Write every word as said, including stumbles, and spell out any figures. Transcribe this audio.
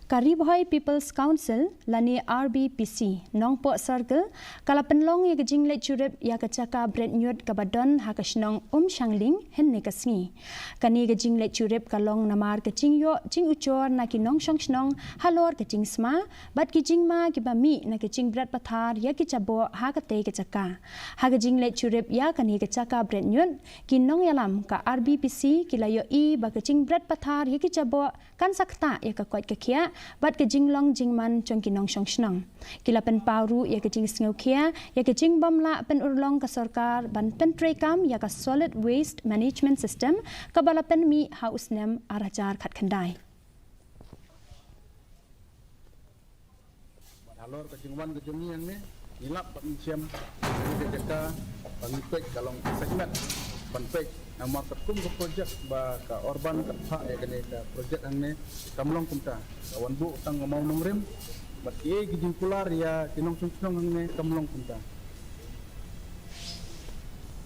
Ka Ri Bhoi People's Council lane R B P C Nongpoh Circle ka la pynlong ïa ka jingleit jurip ïa ka jaka bret ñiut kaba don ha ka shnong Umshangling hynne ka sngi. Kane ka jingleit jurip ka long namar ka jingïoh jingujor na ki nongshong shnong halor ka jingsma bad ki jingma kiba mih na ka jingbret pathar ïa ki jaboh ha katei ka jaka. Ha ka jingleit jurip ïa kane ka jaka bret ñiut, ki nongïalam ka R B P C ki la ïohi ba ka jingbret pathar ïa ki jaboh kan sa ktah ïa ka koit ka khiah bad ka jinglong jingman jong ki nongshong shnong. Ki la pynpaw ruh ïa ka jingsngewkhia ïa ka jingbym lah pynurlong ka sorkar ban pyntreikam ïa ka Solid Waste Management System kaba la pynmih ha u snem ar hajar khatkhyndai. Bad halor ka jingwan ka jong ngi hangne, ngi lap bad ngi shem ïa ka jaka ba ngi peit ka long ka segment ban peit namar katkum ka projek ba ka Urban ka phah ïa kane ka projek hangne kam long kumta. Ka wan buh tang ka mawnongrim bad kiei ki jingkular ïa ki nongshong shnong hangne kam long kumta.